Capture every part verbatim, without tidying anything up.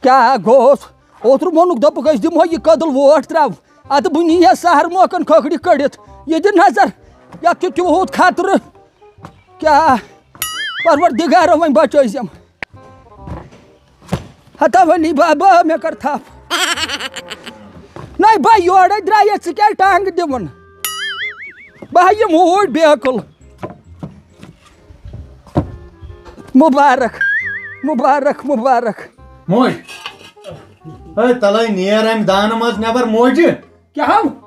کیٛاہ گوٚوس؟ اوترٕ ووٚنُکھ، دوٚپُکھ، أسۍ دِمہو یہِ کٔدٕل ووٹ ترٛاو۔ اَدٕ بہٕ نِیہِ ہا سہر موقعن کھکھرِ کٔڑِتھ۔ یہِ دِ نظر، یَتھ چھُ تیوٗت خطرٕ۔ کیٛاہ پروردگارا، وۄنۍ بچٲیزٮ۪م۔ ہتا ولی بابا، مےٚ کر تھپھ۔ نَے بہٕ یورے درٛایس، ژٕ کیٛازِ ٹانٛگہٕ دِوان؟ بہٕ ہا یِمہٕ اوٗرۍ بیکُل۔ مُبارک، مُبارک، مُبارک۔ موج، ہے، تَلَے نیر اَمہِ دانہٕ منٛز نٮ۪بر، موجہِ۔ کیٛاہ ہو؟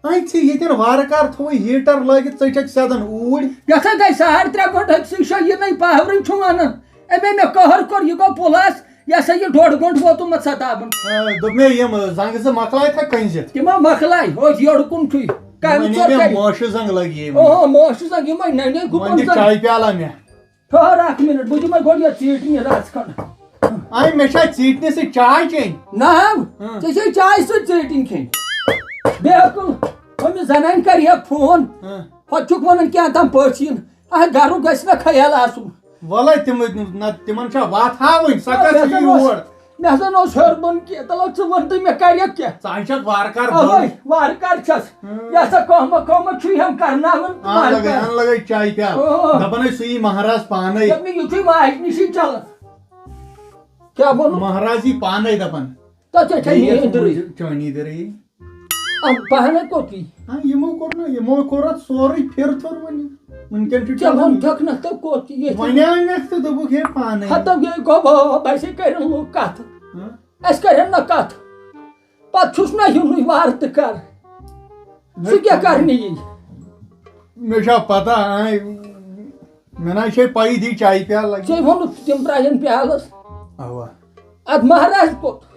اَتہِ چھِ ییٚتٮ۪ن وارٕ کار تھوٚوُے ہیٖٹر لٲگِتھ، ژٕ چھَکھ سیٚدان اوٗرۍ۔ یَتھ ہا گٔے ساڑ ترٛےٚ گٲنٛٹہٕ، أکسٕے جایہِ یہِ نَے پاورٕے چھُنہٕ اَنان۔ أمۍ مےٚ قہر کوٚر، یہِ گوٚو پُلس، یہِ ہسا یہِ ڈوٚڈ گٲنٛٹہٕ ووتمُت ستاوُن۔ آ، دوٚپ مےٚ، یِم زنٛگہٕ زٕ مۄکلایتھا کٔنزِ؟ تِمو مۄکلایہِ، ہُتھ یٔڈ کُن چھُے۔ کامہِ وۄنۍ ژور مےٚ کَرِ۔ مٲشہِ زنٛگ لگہِ یِمن۔ اوہو، مٲشہِ زنٛگ، یِمے نَنہِ وۄنۍ گُپن دِ زنٛگ۔ چایہِ پیالہ مےٚ۔ ٹھٔہر اکھ منٹ، بہٕ دِمے گۄڈٕ یَتھ ژیٖٹنہِ رَژھ کھنٛڈ۔ آے، مےٚ چھا ژیٖٹنہِ سۭتۍ چاے چیٚنۍ؟ نہ، ہاں۔ ژےٚ چھے چاے سۭتۍ ژیٖٹِنۍ کھیٚنۍ۔ بے عقل، ہُمِس زنانہِ کَرِ ہا فون۔ ہاں۔ ہۄتہِ چھُکھ وَنان کینٛہہ تام پٔژھ یِن۔ اَتھ گَرُک گژھِ نہ خیال آسُن۔ وَلَے تِم، نہ، تِمَن چھا وَتھ ہاوٕنۍ؟ سۄ آ، کَتھ مےٚ چھِ زَن اوس، یور؟ مےٚ زَن اوس ہیوٚر بوٚن کہِ، تَلہٕ ژٕ وَن تہٕ مےٚ کَریکھ کیٛاہ؟ ژٕ ہَے چھَکھ وارٕ کارٕ اَوَے، بوٚن۔ وارٕ کارٕ چھَس۔ ہاں۔ یہِ ہسا کٲمہ کٲمہ چھُے ہم کرناوان، اَن وارٕ لَگَے، کارٕ۔ اَن لَگَے چایہِ پیالہٕ۔ اوہ۔ دَپان ٲسۍ سُہ یی مہراز پانَے۔ دَپنہِ یُتھُے واجہِ نِشی چَلان۔ کیٛاہ ووٚنُکھ؟ مہراز یی پانَے دَپان۔ تَتھ چھےٚ چھےٚ بیٚیہِ یَتھ نیٚنٛدرٕے۔ موٗجوٗب چٲنی دٔرٕے۔ اَم، پہنَے کوٚت یی؟ ہاں، یِمو کوٚر نہ، یِمو کوٚر اَتھ سورُے پھِر تھوٚر وۄنۍ۔ وٕنکٮ۪ن چھُ ژےٚ چلان۔ ووٚن تھکھ نہ تہٕ کوٚت یی ییٚتہِ؟ وۄنۍ آے مےٚ تہٕ دوٚپُکھ، ہے، پانَے۔ ہَتو یے گوٚو، بہٕ، بہٕ چھے کَرٮ۪ن لوٗکھ کَتھ۔ ہاں؟ اَسہِ کَرٮ۪ن نہ کَتھ۔ پَتہٕ چھُس نہ یِنُے وارٕ تہٕ کَر۔ سُہ کیٛاہ کَرنہِ یی؟ مےٚ چھا پَتہ، آے، مےٚ نہ چھے پَیی، دی چایہِ پیالہٕ لَگہِ۔ ژےٚ ووٚنُتھ تِم ترٛایَن پیالَس۔ اَوا۔ اَدٕ مہراز کوٚت؟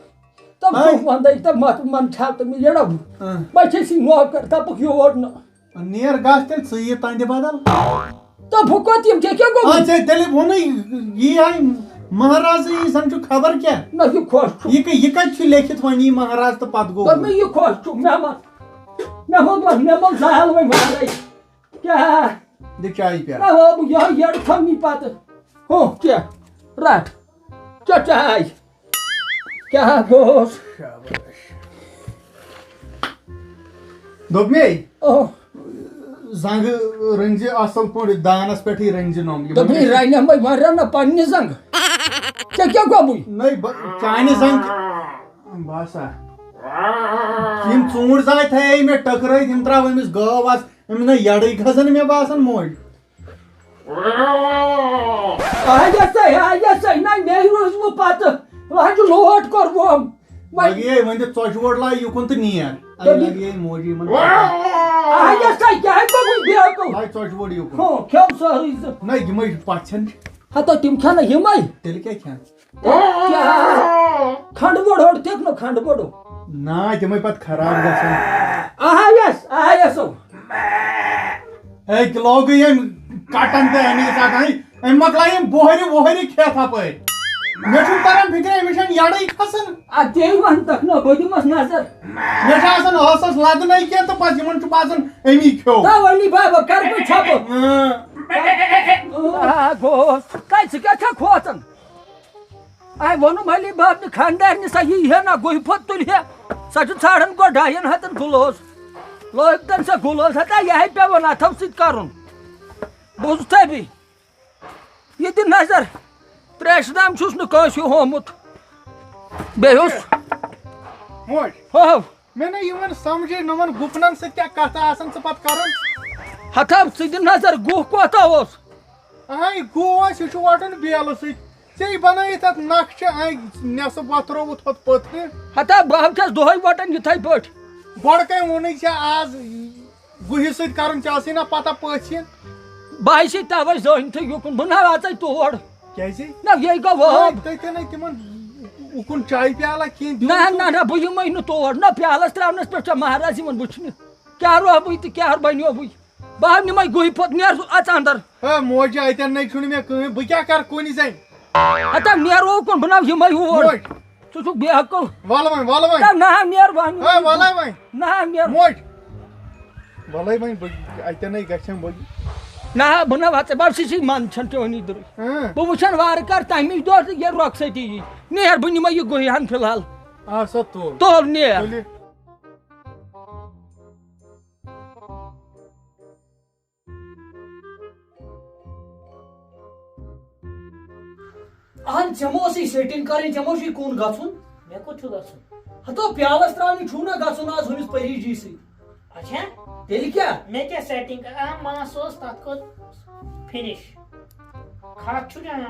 تَم آے۔ چھُکھ وَندَے، تَم مَتھ مَن چھا تہٕ مےٚ یَڑَو۔ اۭں۔ بہٕ چھَس یہِ نوکَر، دَپُکھ یور نہٕ۔ نیر گژھ تیٚلہِ ژٕ یہِ تَنٛدِ بدل۔ تہٕ بہٕ کوٚت یِم، ژےٚ کیٛاہ گوٚو؟ آ، ژےٚ تیٚلہِ ووٚنُے، یی آے مہراز، یی زَن چھُ خبر کیٛاہ۔ نہ، یہِ خۄش چھُ۔ یہِ کَ-، یہِ کَتہِ چھُ لیکھِتھ وۄنۍ یی مہراز تہٕ پَتہٕ گوٚو؟ دوٚپمَے، یہِ خۄش چھُ، مےٚ ما، مےٚ ووٚن وۄنۍ، مےٚ ووٚن زال وۄنۍ وارَے۔ کیٛاہ؟ دِ چایہِ پیالہٕ۔ نہ، ہو، بہٕ یِہوٚے یٔڈ کھٮ۪منٕے پَتہٕ۔ ہُہ، کیٛاہ؟ رَٹھ۔ چےٚ چاے۔ کیٛاہ گوٚوس؟ شاباش۔ دوٚپ مے، اوہ۔ زنٛگہٕ رٔنزِ اَصٕل پٲٹھۍ، دانَس پٮ۪ٹھٕے رٔنزِ نۄم۔ یِمَن دوٚپمَے، گژھِ رَنٮ۪م بہٕ، وۄنۍ رَنہٕ نہ پنٛنہِ زنٛگہٕ۔ ژےٚ کیٛاہ گوٚوُے؟ نَے، بہٕ، چانہِ زنٛگہٕ۔ باسا۔ یِم ژوٗنٛٹھۍ زاے تھایے مےٚ ٹٔکرٲیِتھ، یِم ترٛاو أمِس گٲو آسہٕ، أمِس نَے یَڈٕے کھسان مےٚ باسان موج۔ آ، یَسَے، آ، یَسَے، نہ، مےٚ روٗز وۄنۍ پَتہٕ، لَجہِ لوٹ کوٚر وۄم۔ وۄنۍ لَگیے، وۄنۍ دِ ژۄچہِ ووٹ لایہِ یُکُن تہٕ نیر۔ اَدٕ تیٚلہِ لَگیے موجی یِمَن۔ آ، یَسَے، کیٛاہ گوٚو وۄنۍ بیقٕل؟ لایہِ ژۄچہِ ووٹ یُکُن۔ ہُہ، کھیوٚو سٲرٕے زٕ۔ نہ، یِمَے پَژھٮ۪ن چھِ۔ ہَتو، تِم کھٮ۪ن نہ یِمَے۔ تیٚلہِ کیٛاہ کھٮ۪ن؟ کیٛاہ؟ کھنٛڈٕ بوٚڑ ہوٚٹ تیٚکھ نہٕ کھنٛڈٕ بوٚڑو۔ نا، تِمے پتہٕ خراب گژھان۔ آہا یس، آہا یسو۔ ہے، لوگُے أمۍ کٹن تہٕ اَمی ساتہٕ، ہے، أمۍ مۄکلایہِ یِم بۄہرِ وۄہرِ کھٮ۪تھ اَپٲرۍ۔ مےٚ چھُنہٕ تران فِکرِ، أمِس چھَنہٕ یَڈٕے کھسان۔ اَدٕ تی وَن تَکھ نہ، بہٕ دِمَس نظر۔ مےٚ چھُ آسان ٲسَس لَدنَے کینٛہہ تہٕ پَتہٕ یِمَن چھُ باسان أمی کھیوٚو۔ تَو علی بابا، کَر بہٕ ژھۄپہٕ؟ اۭں۔ آ، گوٚو۔ کَتہِ ژٕ کیٛاہ چھَکھ کھوژان؟ آے ووٚنُم علی بابنہِ خانٛدارنہِ، سۄ یی ہے نہ گُہہِ پھوٚت تُلہِ ہے۔ سۄ چھِ ژھانٛڈان گۄڈٕ ڈاین ہتن گلوز۔ لٲگۍ تن سۄ گلوز، ہتا یہِ ہے پیوان اتھو سۭتۍ کرُن۔ بوٗزتھا بی؟ یہِ دِ نظر، تریشہِ دام چھُس نہٕ کٲنٛسہِ ہومُت۔ بیٚیہِ اوس موج۔ ہو۔ مےٚ نہٕ یِوان سمجھے، نہٕ وۄنۍ گُپنن سۭتۍ کیٛاہ کتھٕ آسان ژٕ پتہٕ کران۔ ہتا ژٕ دِ نظر، گُہہ کوتاہ اوس؟ اہاے، گُہہ اوس، یہِ چھُ وَٹُن بیلہٕ سۭتۍ۔ ژےٚ بنٲیِتھ اَتھ نقشہٕ، اَے نٮ۪صٕف وۄتھرووُتھ ہُتھ پٔتھرِ۔ ہتا بہٕ ہم چھَس دۄہَے وَٹان یِتھَے پٲٹھۍ۔ گۄڈٕ کَمہِ ووٚنُے ژےٚ آز گُہہِ سۭتۍ کَرُن، ژےٚ ٲسٕے نہ پَتہ پٔژھۍ یِن؟ بہٕ ہَے چھُے تَوَے زٲنِتھٕے یُکُن، بہٕ نہ اژَے تور۔ کیٛازِ؟ نہ، یہِ گوٚو وٲب۔ تٔتھۍ نَے تِمَن اُکُن چایہِ پیالہ کینٛہہ دیُن نہ، چھُ۔ نہ، نہ، بہٕ یِمَے نہٕ تور۔ نہ، پیالَس ترٛاونَس پٮ۪ٹھ چھےٚ مہراز یِوان وٕچھنہِ۔ کیٛاہ روہبٕے تہٕ کیٛاہ بَنیووُے؟ بہٕ ہا نِمَے گُہہِ پھوٚت، نیر اَژ اَندَر۔ ہے موجہِ، اَتٮ۪ن نَے چھُنہٕ مےٚ کٕہٕنۍ، بہٕ کیٛاہ کَرٕ کُنہِ زَنہِ؟ ہتا نیرو کُن، بہٕ نہ یِمَے ہور۔ موج۔ ژٕ چھُکھ بے عقل۔ وَلہٕ وۄنۍ، وَلہٕ وۄنۍ۔ تَو نہ ہا نیر وۄنۍ۔ ہے، وَلَے وۄنۍ۔ نہ ہا نیر۔ موج۔ وَلَے وۄنۍ، بہٕ، اَتٮ۪ن نَے گژھٮ۪م بہٕ۔ نہ، بہٕ نہ وَژٕ، بَب، سُہ چھُے منٛد چھَنہٕ چٲنی دٕرٕے۔ اۭں۔ بہٕ وٕچھَن وارٕ کار تَمی دۄہ تہٕ یہِ رۄخصتی یی۔ نیر، بہٕ نِمَے یہِ گُہہِ ہَن فِلحال۔ آ سا تُل۔ تُل نیر۔ تُلہِ۔ اہن، ژےٚ ما ٲسٕے setting کَرٕنۍ، ژےٚ ما چھُے کُن گژھُن؟ مےٚ کوٚت چھُ گژھُن؟ ہتو پیالس تراونہِ چھُو نہ گژھُن آز ہُمِس پری جی سۭتۍ۔ اچھا؟ تیٚلہِ کیٛاہ؟ مےٚ کیٛاہ setting؟ آ، مَس اوس تَتھ کھۄتہٕ finish۔ کھاتہٕ چھُ جان۔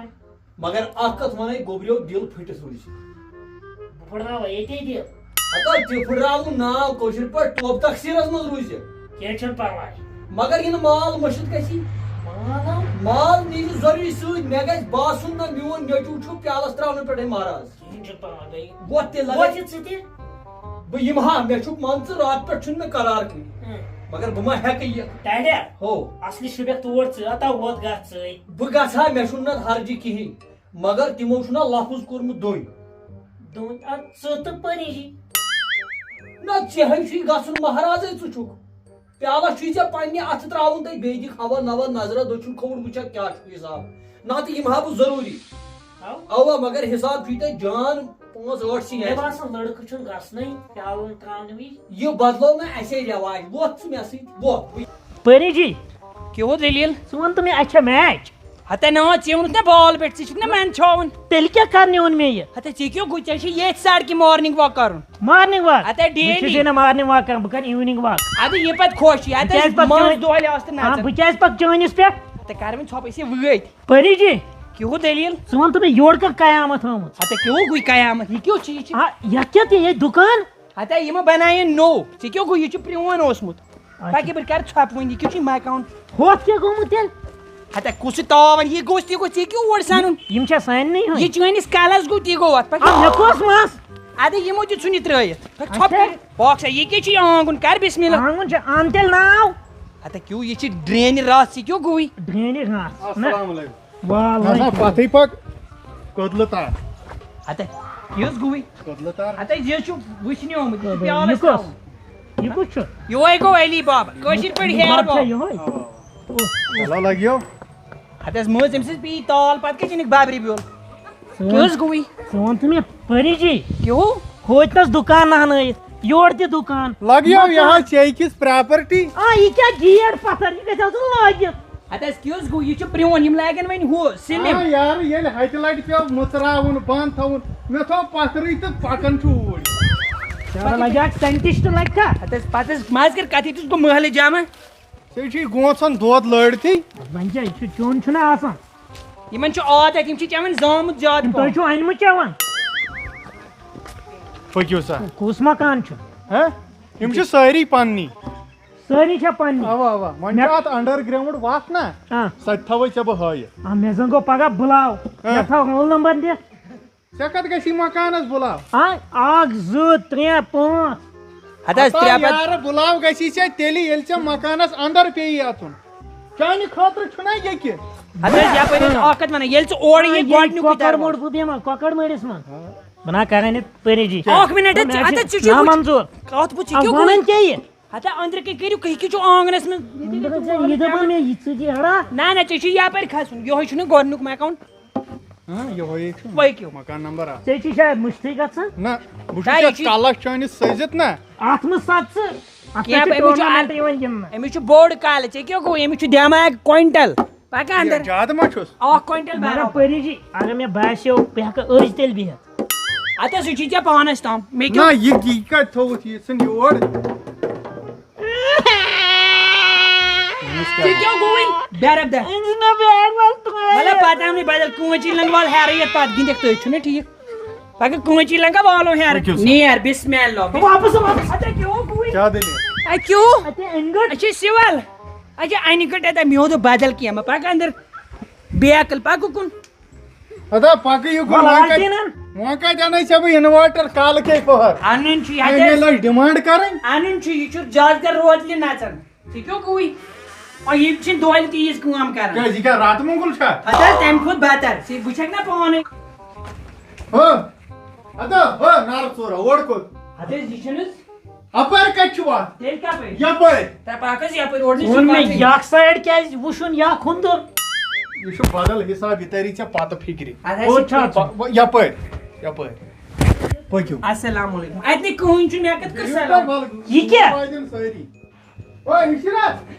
مگر اکھ کتھ ونے، گوٚبریو دِل پھٔٹِتھ روٗزِ۔ بہٕ پھٕٹراوے ییٚتے دِل۔ ہتا تہِ پھٕٹراوُن ناو کٲشِر پٲٹھۍ، ٹوپ تقصیٖرس منٛز روٗزِ۔ کینٛہہ چھُنہٕ پرواے۔ مگر یِنہٕ مال مٔشِتھ گژھِ۔ مال ہاو؟ مال نیٖزِ ضروٗری سۭتۍ، مےٚ گژھِ باسُن نہ میون نیٚچوٗ چھُ پیالس تراونہٕ پٮ۪ٹھے مہراز۔ کِہیٖنۍ چھُنہٕ پرواے، بہٕ یہِ-، وۄتھ تہِ لگے۔ وۄتھ یہِ ژٕ تہِ۔ بہٕ یِمہٕ ہا، مےٚ چھُکھ مان ژٕ راتہٕ پٮ۪ٹھ چھُنہٕ مےٚ قرار کُنہِ۔ ہُم۔ مگر بہٕ ما ہٮ۪کہٕ یہِ۔ ٹاٹیا، ہو۔ اصلی شوٗبٮ۪کھ تور ژٕ، اتا ووت گژھ ژٕے۔ بہٕ گژھٕ ہا، مےٚ چھُنہٕ نتہٕ حرجہِ کِہیٖنۍ۔ مگر تِمو چھُنہ لفظ کوٚرمُت دوٚنۍ۔ دوٚنۍ، ادٕ ژٕ تہٕ پٔری جی۔ نہ، ژےٚ ہے چھُے گژھُن مہرازے، ژٕ چھُکھ۔ پیالس چھُے ژےٚ پننہِ اتھٕ تراوُن تہٕ بیٚیہِ دِکھ ہوا نوا نظرہ، دٔچھُن کھووُر وٕچھکھ کیٛاہ چھُ حساب۔ نتہٕ یِمہٕ ہا بہٕ ضروٗری۔ ہاو؟ اوا، مگر حساب چھُے تۄہہِ جان پانٛژھ ٲٹھ سِنۍ مےٚ آسہِ۔ باسان لڑکہٕ چھُنہٕ گژھنٕے پیالن تراونہٕ وِزِ۔ یہِ بدلو نہ اسے رٮ۪واج، وۄتھ ژٕ مےٚ سۭتۍ، وۄتھ۔ پٔری جی، کیٛاہ ہو دٔلیٖل؟ ژٕ وَن تہٕ مےٚ، اَتہِ چھا match؟ ہتے نا، ژےٚ ووٚنُتھ نا ball bat، ژٕ چھُکھ نا مَن چھاوُن۔ تیٚلہِ کیٛاہ کرنہِ اوٚن مےٚ یہِ؟ ہتے ژےٚ کیٛاہ گوٚو؟ ژےٚ چھُے ییٚتھۍ سڑکہِ morning walk کرُن۔ Morning walk؟ ہتے بہٕ چھُس daily۔ یہِ نہٕ morning walk کران، بہٕ کرٕ evening walk۔ اَدٕ یہِ پَتہٕ خۄش یی، ہتے بہٕ کیٛازِ پَکہٕ منٛز چٲنۍ-، دۄہلہِ آس تہٕ آ، نژان۔ بہٕ کیٛازِ پَکہٕ چٲنِس پٮ۪ٹھ؟ ہتے کر وۄنۍ ژھۄپہٕ أسۍ یہِ وٲتۍ۔ پٔری جی، کیٛاہ ہو دٔلیٖل؟ ژٕ وَن تہٕ مےٚ یورٕ کَر قیامت آمٕژ؟ ہتے کیٛاہ ہو گوٚو قیامت؟ یہِ کیٛاہ چھُ؟ یہِ چھُ آ، یَتھ کیٛاہ تہِ، ییٚتہِ دُکان؟ ہتے یِمو بنایے نوٚو، ژےٚ کیٛاہ گوٚو؟ یہِ چھُ پرٛون اوسمُت۔ اچھا۔ پکہِ بہٕ کرٕ ژھۄپہٕ وۄنۍ، یہِ کیٛاہ چھُے مکان؟ ہُتھ کیٛاہ گوٚمُت تیٚلہِ؟ ہتے کُس چھُ تاو وۄنۍ؟ یہِ گوٚژھ، تہِ گوٚژھ، یہِ کیٛاہ اوڑ سَنُن؟ یِم چھا سانہِ نٕے ہٕنٛدۍ؟ یہِ چٲنِس کَلس گوٚو، تی گوٚو اَتھ۔ پکہِ۔ آ، مےٚ کۄس مَس؟ اَدٕ یِمو دیُت ژھُن یہِ ترٛٲیِتھ۔ پکہِ ژھۄپہٕ اچھا۔ کٔرِتھ۔ پاک سا، یہِ کیٛاہ چھُے آنٛگُن؟ کر بسم اللہ۔ آنٛگُن چھُ، اَن تیٚلہِ ناو۔ ہتے کیٛاہ، یہِ چھِ drainہِ رَژھ، یہِ کیٛاہ گوٚوٕے؟ Drainہِ رَژھ۔ نہ۔ السلام علیکم۔ وعلیکم۔ نہ، نہ، پتھٕے پک۔ کٔدلہٕ تار۔ ہتے، یہِ حظ گوٚوٕے۔ کٔدلہٕ تار۔ ہتے، یہِ چھُ وٕچھنہِ آمُت، یہِ چھُ کٔدلہٕ، پیالَس یہِ کُس؟ ترٛاوُن۔ یہِ کُس چھُ؟ یِہوٚے گوٚو علی بابا، کٲشِر پٲٹھۍ علی ہیر بابا بابا۔ چھا یِہوٚے؟ آ۔ چلو لگیو۔ ہتے، مٲنٛز أمۍ سٕنٛز پیٚیہِ تال، پتہٕ کیٛاہ چھِ نِکھ بابری بیول؟ ژٕ کیٛاہ وَن، حظ گوٚوٕے؟ ژٕ وَن تہٕ مےٚ پٔری جی۔ کیٛاہ ہو؟ ہوتہِ نَس دُکان نہنٲیِتھ، یورٕ تہِ دُکان۔ لگیو مکان۔ یہِ حظ چھے أکِس property۔ آ، یہِ کیٛاہ gate پتھر، یہِ گژھِ آسُن لٲگِتھ۔ ہتہٕ حظ، کیٛاہ حظ گوٚو؟ یہِ چھُ پرٛون، یِم لاگن وۄنۍ ہُہ سِلِم۔ آ یارٕ، ییٚلہِ ہتہِ لٹہِ پیوٚو مُژراوُن، بنٛد تھاوُن، مےٚ تھوٚو پتھرٕے تہٕ پکان چھُ اوٗرۍ۔ چلو لگہِ اکھ سینٹسٹ لگہِ کھا؟ ہتہٕ حظ، پتہٕ حظ ما حظ کر کتھ، ییٚتہِ اوس گوٚو محلہٕ جمع۔ ژےٚ چھُے گونٛژن دۄد لٲرتھٕے۔ وۄنۍ کیٛاہ، یہِ چھُ چیوٚن چھُنہ آسان۔ یِمن چھُ عادت، یِم چھِ چٮ۪وان زامُت زیادٕ یِم تۄہہِ پہم۔ چھُو أنمٕتۍ چٮ۪وان؟ پٔکِو سا۔ کُس مکان چھُ؟ ہہ؟ یِم چھِ سٲری پننی۔ سٲری چھا پننی؟ اوا، اوا۔ وۄنۍ مےٚ چھِ اتھ underground وتھ نا۔ آ۔ سۄ تہِ تھاوے ژےٚ بہٕ ہٲیِتھ۔ آ، مےٚ زن گوٚو پگاہ بُلاو۔ آ۔ مےٚ تھاو roll number دِ۔ ژےٚ کتھ گژھی مکانس بُلاو؟ آ، اکھ، زٕ، ترٛےٚ، پانٛژھ۔ ہتہٕ حظ، ہتا ترٛےٚ پتہٕ۔ یارٕ، بُلاو گژھی ژےٚ تیٚلہِ، ییٚلہِ ژےٚ مکانس اندر پیٚیی اژُن۔ چانہِ خٲطرٕ چھُنہ ییٚکہِ۔ ہتہٕ حظ، یپٲرۍ حظ اکھ کتھ ونان، ییٚلہِ ژٕ اورٕ آ، یِکھ یہِ گۄڈنیُکُے کۄکر دروازٕ۔ مُڑ بہٕ بیٚہمہٕ، کۄکر مٔڑِس منٛز۔ بہٕ نا کرے نہٕ پٔری جی۔ اکھ منٹ، نہ، ژٕ، مےٚ ہتہٕ چھِ حظ، ژٕ چھُکھ نامنظوٗر۔ کتھ بہٕ ژٕ آ، کیٛاہ گوٚو؟ ونان کیٛاہ یہِ؟ ہتہ أنٛدرٕ کٔرِو، کٔرِو، کیٛاہ چھُ آنٛگنَس منٛز؟ أنٛدرٕ کٔرِو، یہِ دَپان مےٚ، یہِ ژٕ تہِ ہڑا؟ نہ، نہ، ژےٚ چھُے یَپٲرۍ کھسُن، یِہوٚے چھُنہٕ گۄڈٕنیُک مکان۔ ہاں، یِہوٚے چھُ۔ پٔکِو۔ مکان نمبر اکھ۔ ژےٚ چھُے شاید مُشتٕے گژھان۔ نہ، بہٕ چھُس نہ، یہِ یَتھ چھُ کَلَس چٲنِس سٔزِتھ نہ۔ اَتھ منٛز سَتھ ژٕ، اَتھ کینٛہہ، پٮ۪ٹھ چھُ أمِس چھُ tournament اَ-، یِوان گِنٛدنہٕ۔ أمِس چھُ بوٚڑ کَلہٕ، ژےٚ کیٛاہ گوٚو؟ أمِس چھُ دٮ۪ماغ کویِنٹَل۔ پَکھ اندر۔ یہِ زیادٕ ما چھُس؟ اکھ کوینٹل مگر برابر۔ پٔری جی، اگر مےٚ باسیو، بہٕ ہٮ۪کہٕ أزۍ تیٚلہِ بِہِتھ۔ اَتہِ حظ، یہِ چھُے ژےٚ پانَس تام، مےٚ کیٛاہ؟ نہ، یہِ، یہِ کَتہِ تھوٚوُتھ یہِ ژھٕن یور؟ ژےٚ کیٛاہ گوٚوُے؟ بیرب دہ۔ أمِس نہ بیگ وَل ترٛٲیِتھ۔ مطلب، پَتہٕ آو نہٕ بدل کٲنٛچی لنٛگہٕ وال ہیرٕ یَتھ پَتہٕ گِنٛدِکھ تُہۍ، چھُنہ ٹھیٖک؟ پَکھ کٲنٛچی لنٛگہٕ والو ہیرٕ۔ پٔکِو سا۔ نیر، بسم اللہ۔ واپس، واپس۔ اَتہِ کیٛاہ گوٚوُے؟ کیٛاہ دٔلیٖل؟ اَتہِ کیٛاہ؟ اَتہِ اَنہِ گٔٹ۔ اَتہِ چھِ سِوَل۔ اچھا، اَنہِ گٔٹ اَتہِ، مےٚ ووٚن بدل کینٛہہ، مہ پَکھ اندر۔ بیکل پَکھ اُکُن۔ ادا پَکھ یہِ کُن، وَلہٕ وۄنۍ حظ کَتہِ، دیٖنَن۔ وۄنۍ کَتہِ اَنَے ژےٚ بہٕ inverter کالہٕ کے پہر؟ اَنُن چھُ یہِ وۄنۍ اَتہِ۔ مےٚ لٔج demand کَرٕنۍ۔ اَنُن چھُ، یہِ چھُ زیادٕ تر روتلہِ نَژان۔ ژےٚ کیٛاہ گوٚوُے؟ آ، یِم چھِنہٕ دۄہلہِ تہِ ییٖژ کٲم کَران۔ کیٛازِ، یہِ کیٛاہ راتہٕ مۄنٛگُل چھا؟ ہَتہٕ حظ، تَمہِ کھۄتہٕ بدتر۔ ژٕ وٕچھَکھ نا پانَے۔ ہو، ادا، ہو، نارٕ ژورا، اورٕ کوٚت؟ ہَتہٕ حظ، یہِ چھُنہٕ حظ اَپٲرۍ کَتہِ چھُ وَتھ؟ تیٚلہِ کَپٲرۍ؟ یَپٲرۍ۔ ترٛےٚ پاکَس یَپٲرۍ اورٕ نِش ووٚن مےٚ پَکٕنۍ۔ یَکھ سایڈ کیٛازِ وٕچھُن یَکھ ہُنٛدُر؟ یہِ چھُ بدل حساب، یہِ تَری ژےٚ پَتہٕ فِکرِ۔ اَدٕ حظ، کوٚت یہِ چھُ اَژُن؟ پَ-، وَ-، یَپٲرۍ، یَپٲرۍ۔ پٔکِو۔ السلام علیکم۔ اَتہِ نہٕ کٕہٕنۍ چھُ، مےٚ کَتہِ کٔر سلام؟ یہِ کیٛاہ؟ واتن سٲری۔ اوے، ہِشرت۔